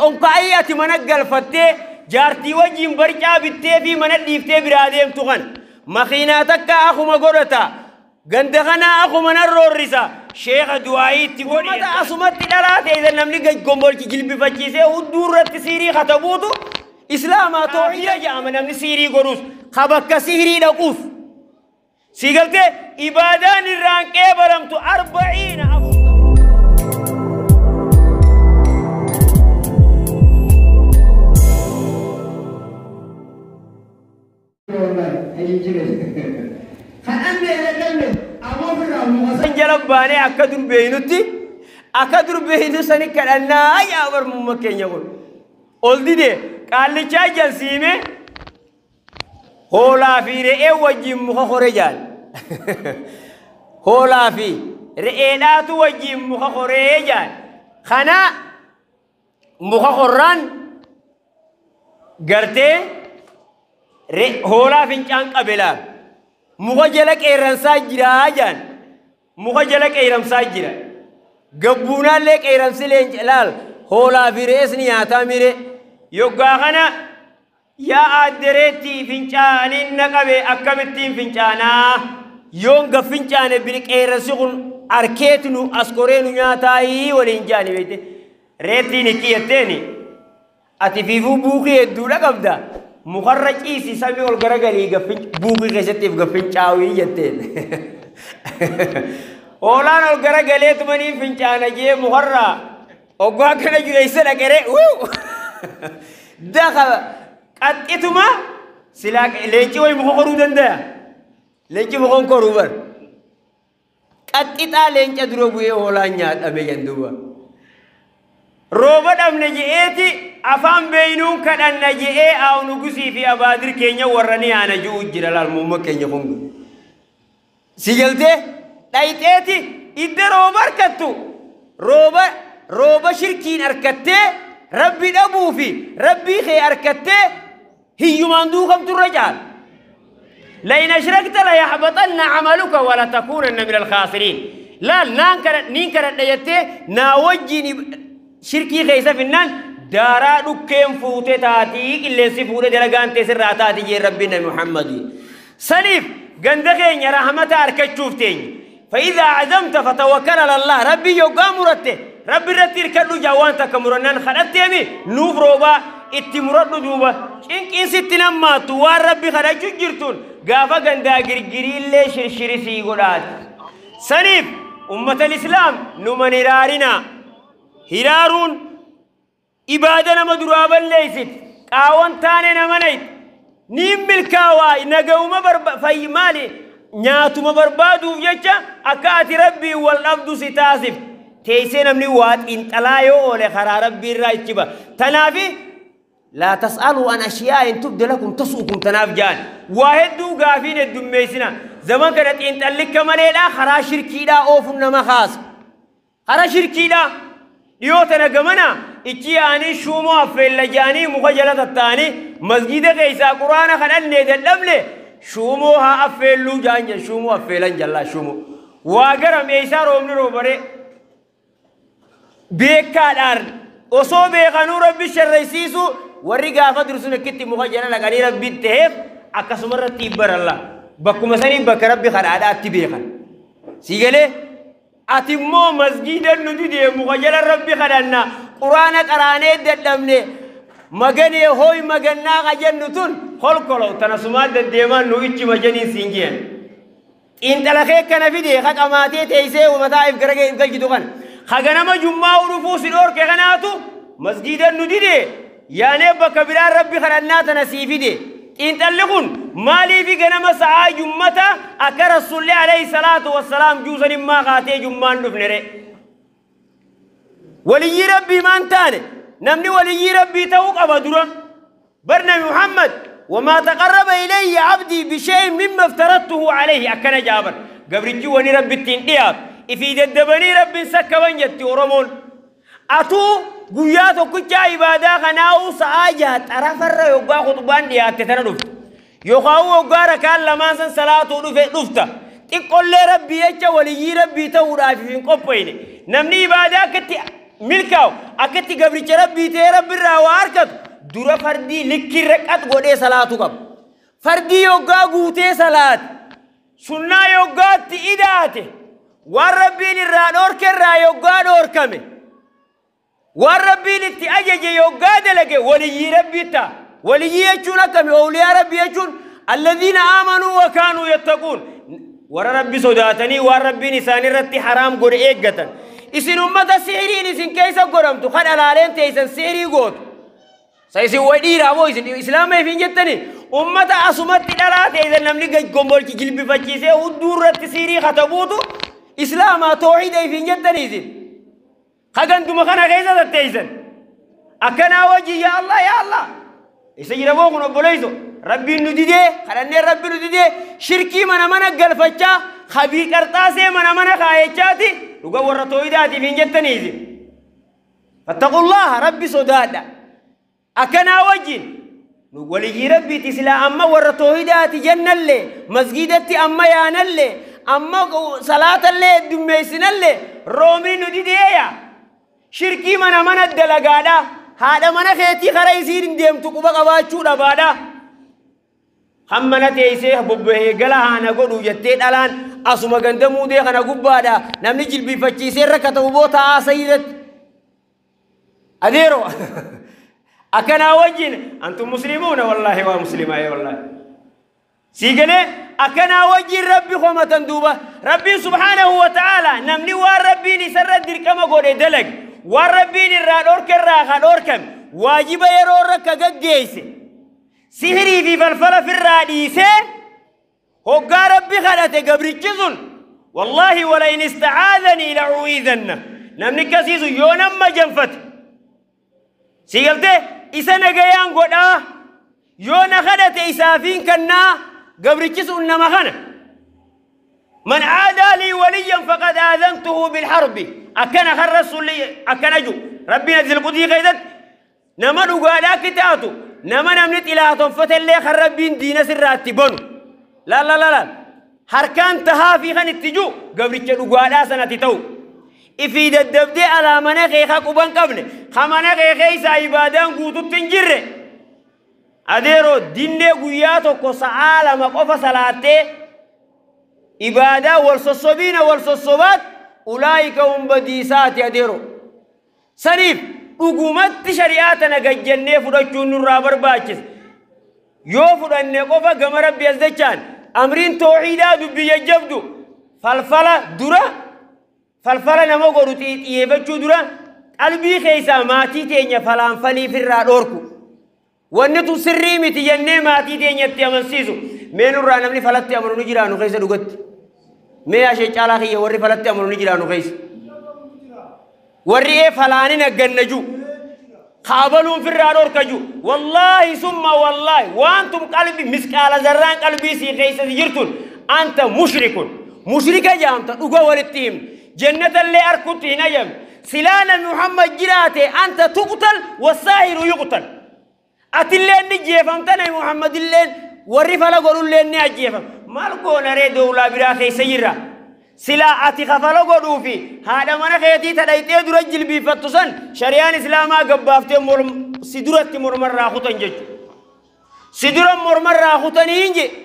Xonqaa'ii ati mana galfattee jaartii wajjin barcaa bittee fi mana dhiiftee biraa deemtu kana makiinaa takka akuma godhata ganda kanaa akuma nan roorrisa sheekha du'aayiitti godhi. Ummata asumatti dhalaa ta'e namni gombolchi jilbifachiisee hudduu irratti siirii katabuutu islaamaa toohida jedhama namni siirii godhus ka bakka siirii dhaquus. Si galtee ibaadaan irraan qeebalamtu 40 jala baanee akka dur beeynutti akka dur beeynu sani kadhannaa yaa barmummaa keenya kun ol dide qaallichaa jalsiime hoolaa fi re'ee wajjin muka hore jaal hoolaa fi re'eedhaatu wajjin muka horee jaal kana muka horraan gartee hoolaa fincaan qabe laal muka jala qeerransaa jiraa jaan muka jala qeerramsaa jira gabbuunaallee qeerramsi leenca laal hoolaa fi re'ees ni nyaataa mire yoggaa kana yaa aaddereetti fincaaniin na qabe akkamittiin fincaanaa yoon gaf fincaane biri qeerransi kun arkeetu nu as koree nu nyaataayii waliin jaani beekte reettiin ikki jetteeni ati fiifuu buukii hedduudha qabda mukarra ciisi samii ol garagalii buukii keessattiif gaffincaawii jetteen. Hoolaan ol garagalee tumanii fincaana jee mukarraa oggaa kana jireessa dhaqeree daka qaxxituma silaa leenci wayi muka koruu danda'a. Leenci muka hin koruu bar. Qaxxixaa leenca dura bu'ee hoolaan nyaadhame jenduuba. Rooba dhabne je'eeti afaan beeynuun kadhanna je'ee aawnu gusii fi abaadir keenya warra ni aana ji'u jira laal muumma keenya kun. Si galtee dhayxeeti idda rooba harkattu rooba shirkiin harkattee rabbi dhabuu fi rabbii kee harkattee hiyyumaan duukamtu irra caala. لئن أشركت ليحبطن عملك ولتكونن من الخاسرين. لا نين كانت يتي ناوجيني شركي خيسة فنان دارا دكين فوتي تاتي اللي سفورة دلقان تسر تاتي جي ربنا محمد سليف قندقين يا رحمة أركتشوفتين فإذا عزمت فتوكل على الله ربي يقام مرته ربي رتير كدو جوانتك مرنان خلتيمي نوف روبا اتمرد دوبا إنك إن ستنا ما توار ربي خرج جرتون قافا قندا قرقري اللي شرشري سيقولات سليف أمة الإسلام نمن رارنا هرارون إبادة نما ليست قاوان تاني نمنيت نيم ملكاواي نقوم في مالي نياتو مبربادو يجا أكاتي ربي والأبدو ستاسف تيسين أمني وات انت لا يولي خرا ربي الرايتبا تنافي لا تسألوا عن أشياء إن تبد لكم تسؤكم تناف جان واحد دو قافين الدميسنا زمان كانت انت لك مليلا خرا شركي لا أوف نما خاص خرا شركي لا dhiyoo gamana ichi yaanii shuumoo affeella jaanii muka jala tattaanii masgida keessaa quraana kadhannee dadhabne shuumoo haa affeelluu jaan jedhe shuumoo affeelan jallaa shuumoo waa gara meeshaa roobni roobaree beekaadhaan osoo beekanuu rabbi sharraysiisu warri gaafa dursun akkitti muka jala dhaqanii rabbi ta'eef akkasuma irratti ibbaralla bakkuma sanii bakka rabbi kadhaadhaatti beekan si galee ati immoo masgiida nuti deemu muka jala rabbi kadhanna quraana qaraanee dadhabne maganee hooy magannaa ka jennu tun kolkolo tana sumaan deddeemaan nu ichi majaniin siin jeen xiinxala kee kana fide ka qamaatee teessee mataa if gara if galchitu kana ka ganama jummaa dhufuu si dhoorke kanaatu masgiida nu dide yaanee bakka biraan rabbi kadhannaa tana sii fide xiinxalli kun maaliifi ganama sa'aa jummata akka rasuulli alayhi salaatu wassalaam juusan immaa kaatee jummaan dhufne re waliyyii rabbii maan taane namni waliyyii rabbii ta'uu qaba dura bar nabi Muhammad وما تقرب إلي عبدي بشيء مما افترضته عليه أكن جابر قبرتي وني ربي التين إفي ددبني ربي سكبن جتي ورمون أتو guyyaa tokkicha ibaadaa kanaa'u sa'aa jaha xarafarra yoggaa khutbaan dhiyaatte tana dhufta yookaan waggaa rakaan lamaan san salaatuu dhufe dhufta xiqqollee rabbii jecha waliyyii rabbii ta'uudhaaf hin qophoyne namni ibaadaa akkatti milkaa'u akkatti gabricha rabbii ta'ee rabbirraa waa harkatu dura fardii likkirra qat godhee salaatu qaba. Fardii yoggaa guutee salaate sunnaa yoggaatti idaate waan rabbiin irraa dhoorke irraa yoggaa dhoorkame waan rabbiin itti ajaje yoggaa dalage waliyyii rabbii ta'a. Waliyyii jechuun akkami? Awliyaa rabbii jechuun alladhiina aamanuu wa kaanuu yattaquun warra rabbi sodaatanii waan rabbiin isaanirratti haraam godhe eeggatan. Isin ummata sihiriin isin keessa godhamtu kan alaaleen teessan sihirii gootu. Sa isin way dhiiraa moo isin islaama ifin jettani ummata asumatti dhalaa teessan namni gombolchi jilbifachiisee hudduu irratti sihirii katabuutu islaamaa toohida ifin jettani isin. Haganduma kana keessa tatteessan. Akkanaa wajji yaa Allah yaa Allah. Isa jira moo kun obboleessu rabbiin nu didee kadhannee rabbi nu didee shirkii mana mana galfachaa habii qarxaasee mana mana kaayechaati dhuga warra toohidaatiif hin jettaniisi. Fattaqullaha rabbi sodaadha. Akkanaa wajjin waliyyii rabbiiti silaa amma warra toohidaati jennallee masgidatti amma yaanallee amma salaatallee heddummeessinallee roomni nu dideeya. Shirkii mana mana dalagaadha. Haadha mana keetii karaa isiin hin deemtu quba qabaachuu dhabaadha. Hammana teessee bobbahee gala haana godhu jettee dhalaan asuma ganda muudee kana gubbaadha. Namni jilbifachiisee rakkatamu boo taa'aa sayyidatti. Adeero akkanaa wajjin antum muslimuuna wallaahi waa muslimaa wallaahi. Sii galee akkanaa wajjin rabbi komatan duuba rabbiin subhaanahu wa ta'aala namni waan rabbiin isarra dirqama godhe dalage waan rabbiin irraa dhorke irraa ka dhorkame waajiba yeroo irra ka gaggeesse sihirii fi falfala firraa dhiisee hoggaa rabbi kadhate gabrichi sun wallaahi walain istacaadanii la'u'iidanna namni akkasiisu yoo nama janfate si galtee isa nagayaan godhaa yoo na kadhate isaafiin kannaa gabrichi sun nama kana من عادى لي وليا فقد آذنته بالحرب أكن خرس لي أكن أجو ربي نزل قدي قيدت نما دغادا كتاتو نما نمنت إلى تنفتل لي خربين دين سرات بنو لا لا لا لا حركان تها في خن التجو قبل دغادا سنة تو إفيد الدبدي على مناخي خاقوبان قبل خمناخي خيسا عبادان قوتو تنجر أديرو دين قياتو كسعالة مقفة صلاته عبادة والصصبين والصصبات أولئك هم بديسات يديرو سنيف dhugumatti shari'aa tana gajjannee fudhachuun nurraa barbaachisa. Yoo fudhanne qofa gama rabbi as jechaan amriin toohiidaa dubbii jajjabdu falfala dura falfala nama godhu xiyyeeffachuu dura qalbii keessaa maatii teenya falaanfaliif irraa dhoorku. Wanni tun sirrii miti jennee maatii teenyatti amansiisu. Mee nurraa namni falatti amanu ni jira nu keessa dhugatti. Mee ashee caalaa kiyya warri falatti amanu ni jira nu keessa. Warri ee falaanin aggannaju. Kaabaluun firraa dhorkaju. Wallaahi summa wallaahi waantum qalbii misqaala zarraan qalbii sii keessa jirtun anta mushrikun. Mushrika jaamta dhuga walitti himne. Jannatallee arkutti hin ajamne. Silaa nabi Muhammad jiraate anta tuqtal wasaahiru yuqtal. Atilleen ni jeefamta nabi Muhammadilleen warri fala godhulleen ni ajjeefama. Maal goona ree dowlaa biraa keessa jirra. Silaa ati kafala godhuufi haadha mana keetii tadhayxee dura jilbiifattu san shari'aan islaamaa gabbaaftee si duratti mormarraa kutan jechuudha. Si dura mormarraa kutanii hin jedhe.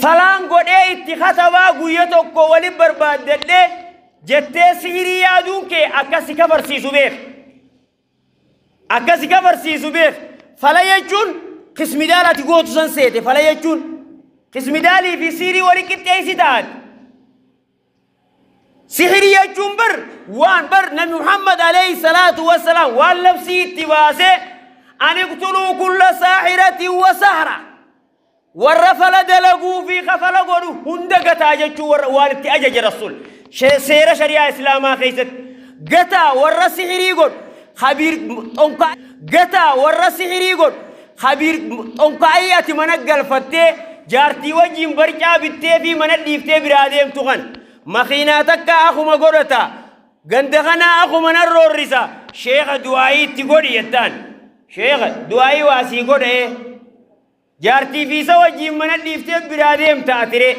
Falaan godhee itti katabaa guyya tokko waliin barbaaddadhee jettee sihirii yaaduun kee akkasi kafarsiisu beek. Akkasi kafarsiisu beek. Fala jechuun qismidaal ati gootu san seete fala jechuun qismidaalii fi sihirii wali qixxeessi ta'an. Sihirii jechuun bar waan bar nabi Muhammad alayhi salaatu wassalaam waan labsii itti baasee an iqtuluu kulla saahiratin wa sahra. Warra fala dalaguu fi kafala godhu hunda gataa jechuu waan itti ajaje rasuul. Seera shari'aa islaamaa keessatti gataa warra sihirii godhu khabiir xonkaa gataa warra sihirii godhu khabiir xonkaa'ii ati mana galfattee jaartii wajjin barcaa bittee fi mana dhiiftee biraa deemtu kana makiinaa takka akuma godhata ganda kanaa akuma nan roorrisa sheekha du'aayii itti godhi jettaan sheekha du'aayii waasii godhee jaartii fi isa wajjin mana dhiiftee biraa deemta atiree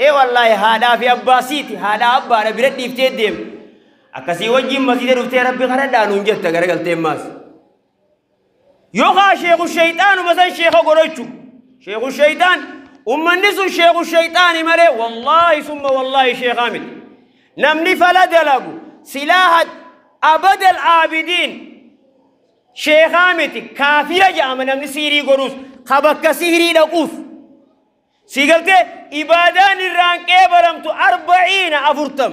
ee wallaahi haadhaa fi abbaasiiti haadhaa abbaadha bira dhiiftee deemta. Akkasii wajjin masjida dhuftee rabbi kadhadhaa nuun jetta garagaltee maas. Yookaan sheeku shayxaanuma san sheeka godhachu. Sheeku shayxaan ummanni sun sheeku shayxaani malee wallaahi summa wallaahi sheekaa miti. Namni fala dalagu silaa abadal aabidiin sheekaa miti kaafira jedhama namni siirii godhuus ka bakka sihirii dhaquus. Si galtee ibaadaan irraan qeebalamtu 40 40.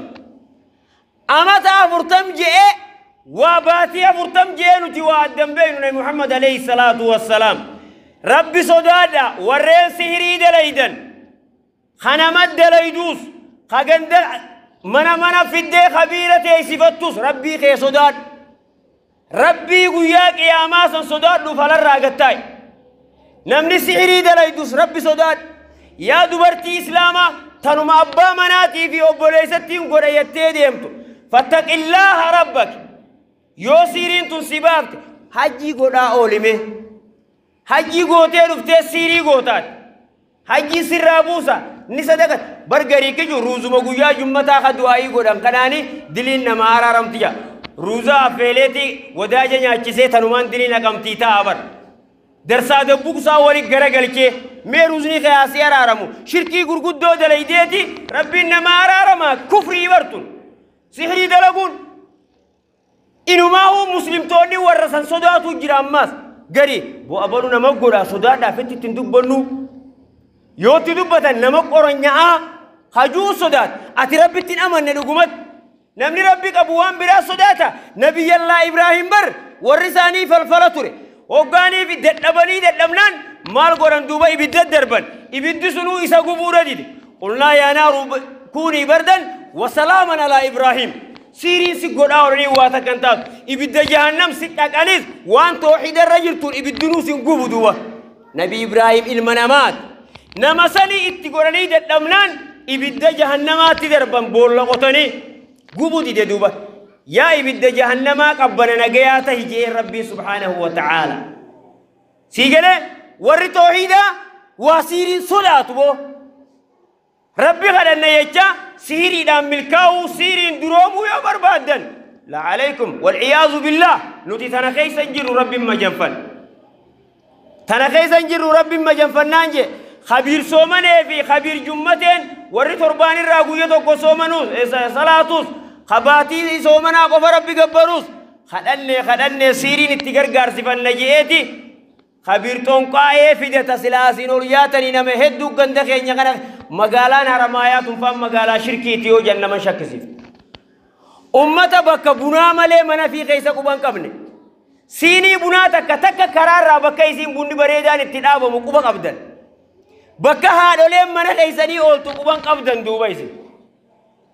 Amata 40 je'ee waa baatii 40 je'ee nuti waa addan beeynu nabi Muhammad alayhi salaatu wassalaam. Rabbi sodaadha warreen sihirii dalaydan kanama dalayduus ka ganda mana mana fiddee kabiira teessifattus rabbii kee sodaadhu. Rabbii guyyaa qiyaamaa san sodaadhu falarraa gattaa'e. Namni sihirii dalaydus rabbi sodaadhu. Yaa dubartii islaamaa tanuma abbaa manaatii fi obboleessattiin godha jettee deemtu. Fattaqillaaha rabbak. Yoo siiriin tun si baafte hajjii godhaa oolime. Hajjii gootee dhuftee siirii gootaati. Hajjii sirraa buusa ni sadaqa. Bargarii kiju ruuzuma guyyaa jummataa ka du'aa'ii godhan kanaani diliin nama araaramti jaa. Ruuza affeeleeti wadaaja nyaachisee tanumaan diliin haqamtii ta'a bar. Darsaa dabbuqsaa waliin garagalchee mee ruuzni qiyaasii araaramu shirkii gurguddoo dalaydeeti rabbiin nama araarama kufrii bartun. Sihirii dalaguun inumaahuu muslimtoonni warra san sodaatu jira ammaas gari bu'a balu nama godhaa sodaadhaaf itti ittiin dubbannu yoo itti dubbatan nama qoranya'aa hajuu sodaat ati rabbitti hin amanne dhugumatti namni rabbi qabu waan biraa sodaata nabiyyallaa Ibraahim bar warri isaanii falfala ture hoggaanii fi dadhabanii dadhabnaan maal godhan duuba ibidda darban ibiddi sunuu isa gubuudha dide qulnaa yaa naaru kuunii bardan wasalaaman alaa Ibraahim siiriin si godhaa oranii waa takkan taatu ibidda jahannam si dhaqanis waan tooxidarra irra jirtuun ibiddinuu sin gubu duuba nabi Ibraahim ilma namaati nama sanii itti godhanii dadhabnaan ibidda jahannamaatti darban boolla qotanii gubu dide duuba yaa ibidda jahannamaa qabbana nagayaa tahi jee rabbii subhaanahu wa ta'aala sii galee warri tooxidaa waa siiriin sodaatu boo rabbi kadhanna jecha sihiriidhaan milkaa'uu siiriin duroomuu yoo barbaaddan la alaykum walciyaazu billaah nuti tana keessa hin jirru rabbiin majanfan tana keessa hin jirru rabbiin majanfannaan jee khabiir soomanee fi khabiir jummateen warri torbaan irraa guyya tokko soomanuus salaatus kabaatii soomanaa qofa rabbi gabbaruus kadhannee kadhannee siiriin itti gargaarsifanna je'eeti khabiir xonqaa'ee fidata silaasiin ol yaatanii nama hedduu ganda keenya kana magaalaan haramaayaa tunfaan magaalaa shirkiiti yoo jenna shakkisiif. Ummata bakka bunaa malee mana fi keessa quban qabne. Siinii bunaa takka takka karaarraa bakka isiin bunni bareedaan itti dhaabamu quba qabdan. Bakka haadholeen mana keessanii ooltu quban qabdan duuba isin.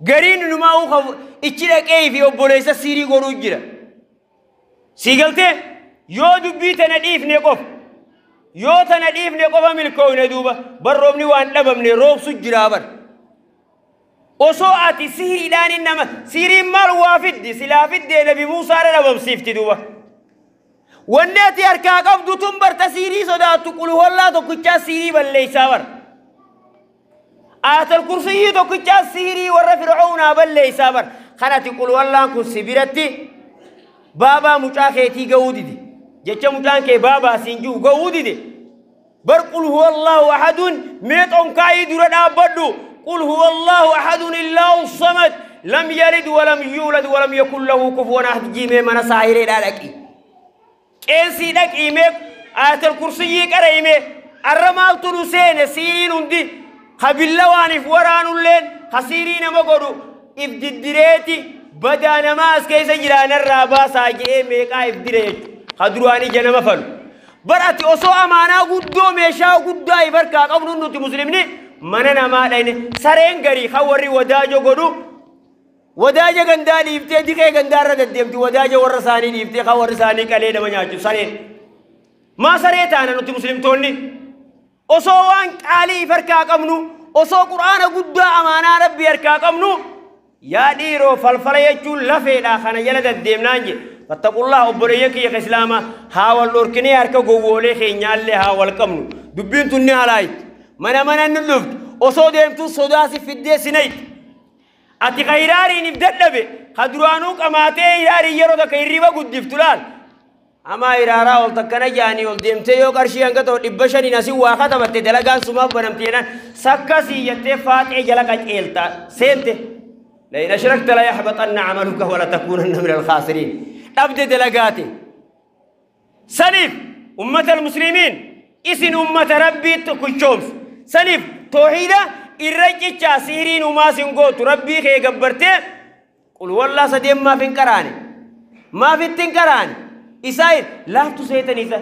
Gariin numaa ichi dhaqee fi obboleessa siirii godhuu jira. Sii galtee yoo dubbii tana dhiifne qofa. Yoo tana dhiifne qofa milkoofne duuba barroomni waan dhabamne roobsu jira bar. Osoo ati sihiriidhaan nama sihiriin maal waa fiddi silaa fiddee nabi Muusaadha dhabamsiifti duuba. Wanni ati harkaa qabdu tun barta siirii sodaattu qulhollaa tokkichaa siirii balleessaa bar. Aayatul kursiyyii tokkichaa siirii warra Fir'aawnaa balleessaa bar. Kan ati qulhollaan kun si biratti baabaa mucaa keetii ga'uu dide. Jecha mucaan kee baabaa siin jiru ga'uu dide. Bar qul huwallahu ahadun mee xonkaayii dura dhaabbadhu. Qul huwallahu ahadun illaahu samad lam yalid walam yuulad walam yakun lahu kufuwan ahad jiimee mana saahireedhaa dhaqi. Qeensii dhaqii mee aayatul kursiyyii qara'ime arra maaltu nu seene siiriin hundi kabilla waaniif waraanulleen ka siirii nama godhu if diddireeti badaa namaa as keessa jiraanarraa baasaa je'ee meeqaa if dire jechuudha. Ka duraan ija nama falu. Bar ati osoo amaanaa guddoo meeshaa guddaa if harkaa qabnu nuti muslimni mana namaa dhayne sareen garii kan warri wadaajo godhu wadaaja gandaa dhiiftee diqee gandaarra deddeemti wadaaja warra isaanii dhiiftee kan warri isaanii qalee nama nyaachu sareen. Maa saree taana nuti muslimtoonni osoo waan qaalii if harkaa qabnu osoo qur'aana guddaa amaanaa rabbii harkaa qabnu yaa dhiiroo falfala jechuun lafeedha kana jala deddeemnaan jedhe. Fattaqullaa obboleeyyan kiyya islaamaa haa wal dhorkinee harka gowwoolee keenyaallee haa wal qabnu dubbiin tun ni halaayitti mana mana ni dhuftu osoo deemtu sodaa si fiddee si nayti. Ati ka hiraariiniif dadhabe ka duraanuu qamaatee hiraarii yeroo takka hirriba guddiftu laal. Amaa hiraaraa ol takkana jaanii ol deemtee yoo qarshii hanga ta'u 500 asii waa katabatte dalagaan sumaaf banamte jennaan sakkasii jettee faaxee jala qaceelta seente. لئن أشركت لا يحبطن عملك ولا تكونن من الخاسرين. أبدي دلقاتي. سليف أمة المسلمين إسن أمة ربي تكشومس. سليف توحيدا الرجل سيرين وما سنقوت ربي خي قبرتي قل والله سديم ما في انكراني ما في التنكراني إسائل لا تسيتني إذا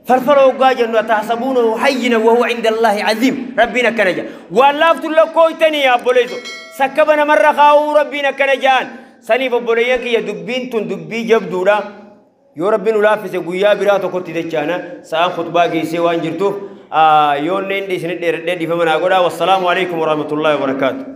فرفروا قاجا وتحسبونه حينا وهو عند الله عظيم ربنا كنجا والله لكويتني يا بوليزو سكبنا مرة خاو ربنا كنجان سنيف بوليك يا دبين تن دبي جبدورا يا ربنا لافس قويا براتو كنت دجانا سان خطبة جيسي وانجرتو يون نندي سند دي فمن أقولا والسلام عليكم ورحمة الله وبركاته.